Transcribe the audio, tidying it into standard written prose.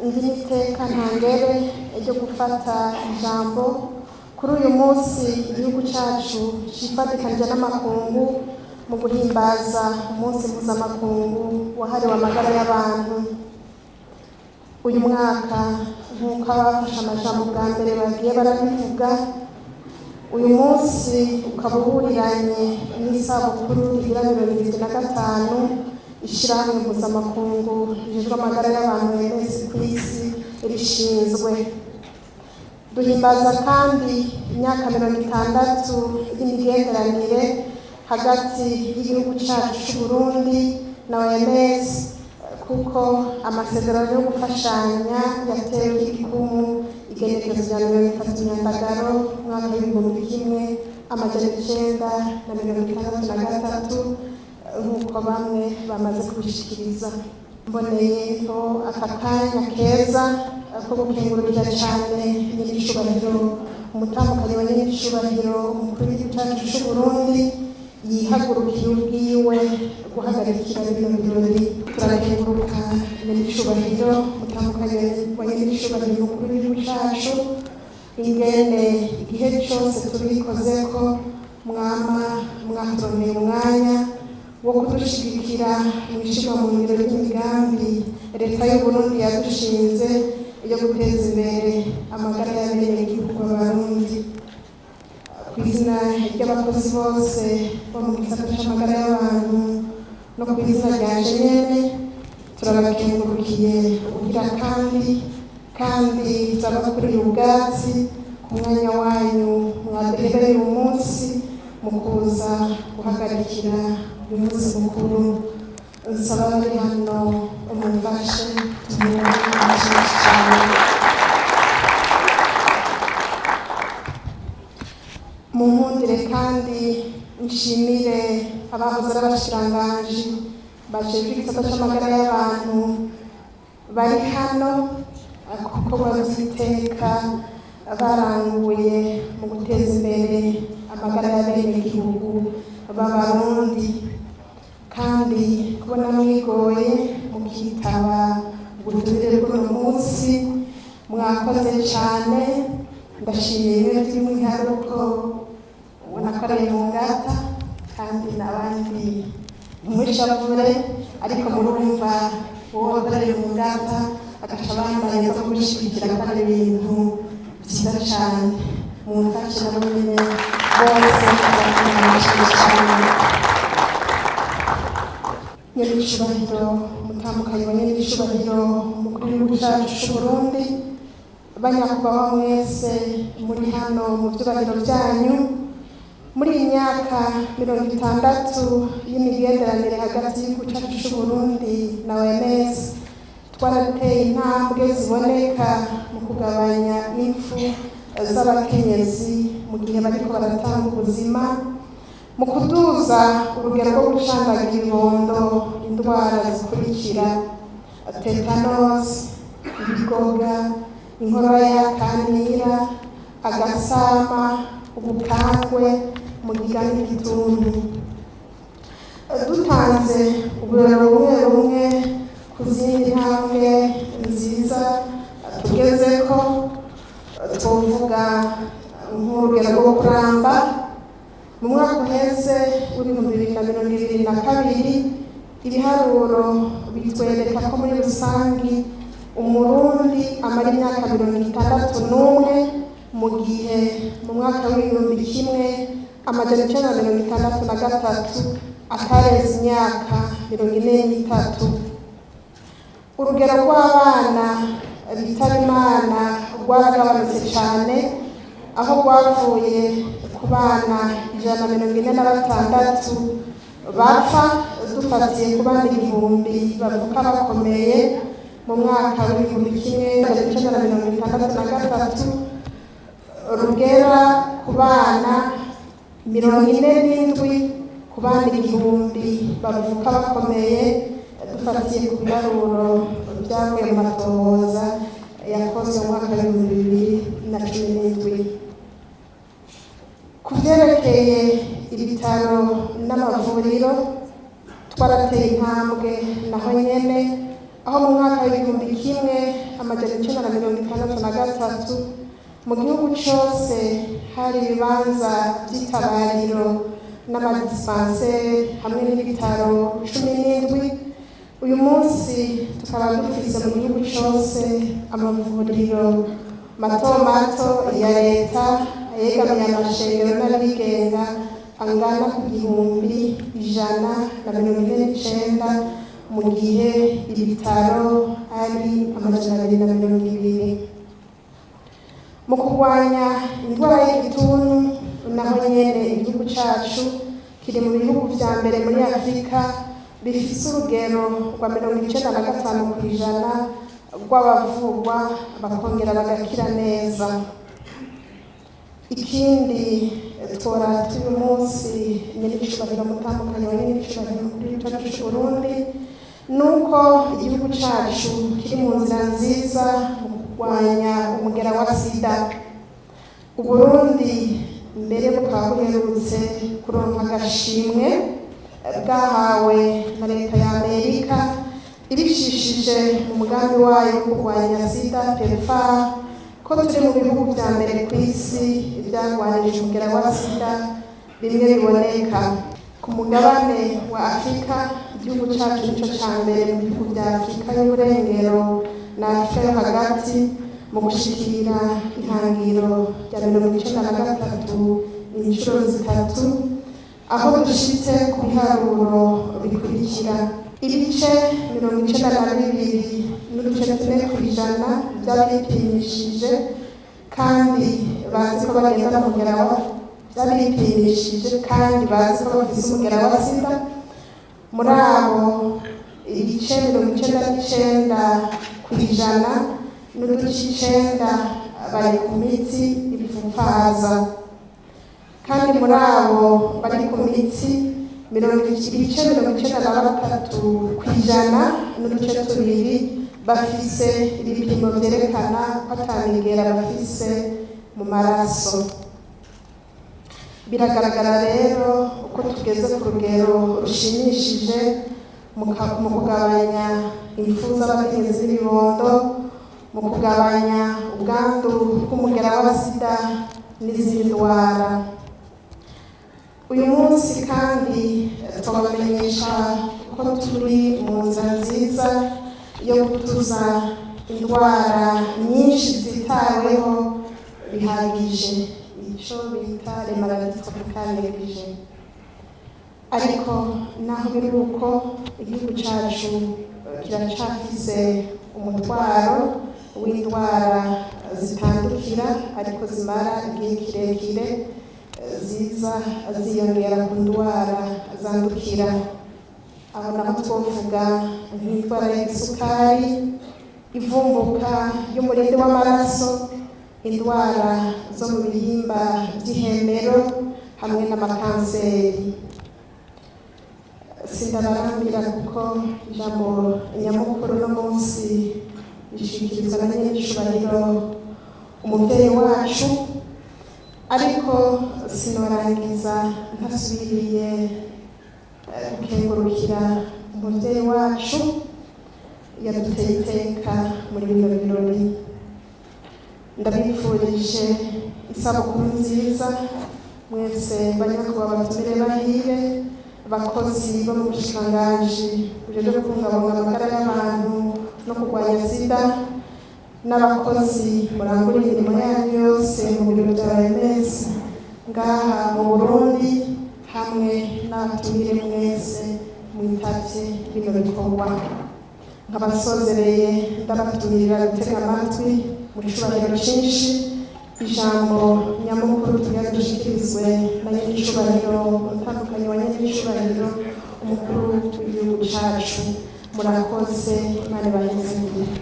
Ndi n'iteka ntangere ryo gufata ijambo kuri uyu munsi igihugu cyacu cifatikanije n'amakungu mu guhimbaza umunsi mpuzamakungu wahariwe amagara y'abantu. Uyu mwaka, nk'uko abafashe amajambo bwa mbere bagiye barabivuga, uyu munsi ukaba uhuriranye n'isabukuru igira 75 ishyirahamwe mpuzamakungu rijejwe amagara y'abantu, OMS, ku isi rishinzwe. Duhimbaza kandi imyaka 60 y'imigenderanire hagati y'igihugu cyacu cy'u Burundi na OMS, kuko amasezerano yo gufashanya yatewe igikumu igenekerezo rya 30 Myandagaro umwaka w'1963, nk'uko bamwe bamaze kubishikiriza. Mboneyeho aka kanya keza ko gukengurukira cyane nyir'icubahiro umutambukanyi wa nyir'icubahiro umukuru w'igihugu cyacu cy'u Burundi, yihagurukiye ubwiwe guhagarikira bino birori. Turakenguruka nyir'icubahiro umutambukanyi wa nyir'icubahiro umukuru w'igihugu cyacu, ingene igihe cyose tubikoze ko mwama mwaturondeye umwanya wo kudushigikira mu ishyirwa mu ngiro ry'imigambi leta y'u Burundi yadushinze yo guteza imbere amagara y'abenegihugu b'Abarundi. Ku izina ry'abakozi bose bo mu gisata c'amagara y'abantu no ku izina ryanje nyene, turabakengurukiye ubugira kandi turabakuriye ubwatsi ku mwanya wanyu mwaduhereye uyu munsi mu kuza guhagarikira uyu munsi mukuru. Nsaba abari hano umufashe tumuhe amashyi cyane. Mu nkundire kandi nshimire abahoze ari abashikiranganji bajejwe igisata c'amagara y'abantu bari hano, kuko bavyiteka baranguye mu guteza imbere amagara y'abenegihugu b'Abarundi, kandi kubona mwigoye mukitaba ubutumire bw'uno munsi, mwakoze cane. Ndashimiye bimwe by'umwihariko ubona ko ari mu ngata, kandi n'abandi ntimwishavure, ariko murumva uwo wakoreye mu ngata agaca abandanya aza kubishigikira ko ari ibintu byiza cane. Mumfashe nabo nyene bose baramashimye cane. Nyir'icubahiro umutambukanyi wa nyir'icubahiro umukuru w'igihugu cyacu c'u Burundi, banyakubahwa mwese muri hano mu vyubahiro vyanyu, muri iyi myaka 60 y'imigenderanire hagati y'igihugu cyacu c'u Burundi na OMS, twarateye intambwe ziboneka mu kugabanya impfu z'abakenyezi mu gihe bariko baratanga ubuzima, mu kuduza urugero rwo gucandagira ibibondo indwara zikurikira: tetanos, ibigoga, inkorora y'akanira, agasama, ubukangwe, mugiga n'igituntu. Dutanze uburero bumwe bumwe ku zindi ntambwe nziza tugezeko, twovuga nk'urugero rwo kuramba. Mu mwaka uheze w'2022, ibiharuro bitwereka ko muri rusangi Umurundi amara imyaka 61, mu gihe mu mwaka w'1963 atarenze imyaka 43. Urugero rw'abana bitaba Imana rwaragabanutse cyane, aho rwavuye ku bana 146 bapfa dufatiye ku bana 1000 bavuka bakomeye mu mwaka w'1963, rugera ku bana 47 ku bana 1000 bavuka bakomeye, dufatiye ku biharuro byavuye mu matohoza yakozwe mu mwaka w'2017. Ku vyerekeye ibitaro n'amavuriro, twarateye intambwe naho nyene, aho mu mwaka w'19 1963, mu gihugu cyose hari ibibanza by'itabariro n'amadispanseri hamwe n'ibitaro 17. Uyu munsi tukaba dufise mu gihugu cyose amavuriro mato mato ya leta, ayegamiye amashengero n'abigenga angana ku 1149, mu gihe ibitaro ari 220. Mu kurwanya indwara y'igituntu naho nyene, igihugu cacu kiri mu bihugu vya mbere muri Afurika bifise urugero rwa 95% rw'abavurwa bakongera bagakira neza. Ikindi tworata uyu munsi, nyenicubahiro mutandukanye wa nyenicubahiro mukuru w'igihugu cacu c'Uburundi, nuko igihugu cacu kiri mu nzira nziza mu kurwanya umugera wa sida. Uburundi mbere bukaba buherutse kuronka agashimwe bwahawe na leta ya Amerika ibicishije mu mugambi wayo wo kurwanya sida, PEPFAR, ko turi mu bihugu vya mbere ku isi byarwanije umugera wa sida bimwe biboneka. Ku mugabane wa Afurika, igihugu cyacu nico ca mbere mu bihugu vya Afurika y'Uburengero na Afurika yo hagati mu gushikira ihangiro rya 93 inshuro zitatu, aho dushitse ku biharuro bikurikira: ibice 92.4% by'abipimishije kandi bazi ko bagenda umugera wa by'abipimishije kandi bazi ko bafise umugera wa sida. Muri abo, ibice 99.9% bari ku miti ipfupfaza, kandi muri abo bari ku miti, ibice 93.2% bafise ibipimo vyerekana ko ata migera bafise mu maraso. Biragaragara rero uko tugeze ku rugero rushimishije mu kugabanya impfu z'abakenyezi n'ibibondo, mu kugabanya ubwandu bw'umugera wa sida n'izindi ndwara. Uyu munsi kandi twabamenyesha ko turi mu nzira nziza yo gutuza indwara nyinshi zitaweho bihagije, icyo bita les maladies tropicales négligées. Ariko naho biri uko, igihugu cyacu kiracafise umutwaro w'indwara zitandukira ariko zimara igihe kirekire, ziza ziyongera ku ndwara zandukira. Aho naho twovuga nk'indwara y'isukari, ivumbuka ry'umurindi w'amaraso, indwara zo mu bihimba by'ihemero hamwe n'amakanseri. Sindabarambira kuko ijambo nyamukuru no munsi rishikirizwa na nyenicubahiro umubyeyi wacu, ariko sinorangiza ntasubiriye gukengurukira umubyeyi wacu yaduteye iteka muri bino birori. Ndabifurije isabukuru nziza mwese, banyakubahwa batumire bahire, abakozi bo mu bushikiranganji bujejwe kubungabunga amagara y'abantu no kurwanya sida, n'abakozi murangura imirimo yanyu yose mu biro bya OMS ngaha mu Burundi, hamwe n'abatumire mwese mwitavye bino bikorwa. Nkabasozereye ndabatumirira gutega amatwi mu cubahiro cinshi ijambo nyamukuru tugira dushikirizwe na nyenicubahiro utandukanye wa nyenicubahiro umukuru w'igihugu cacu. Murakoze, Imana ibahezagire.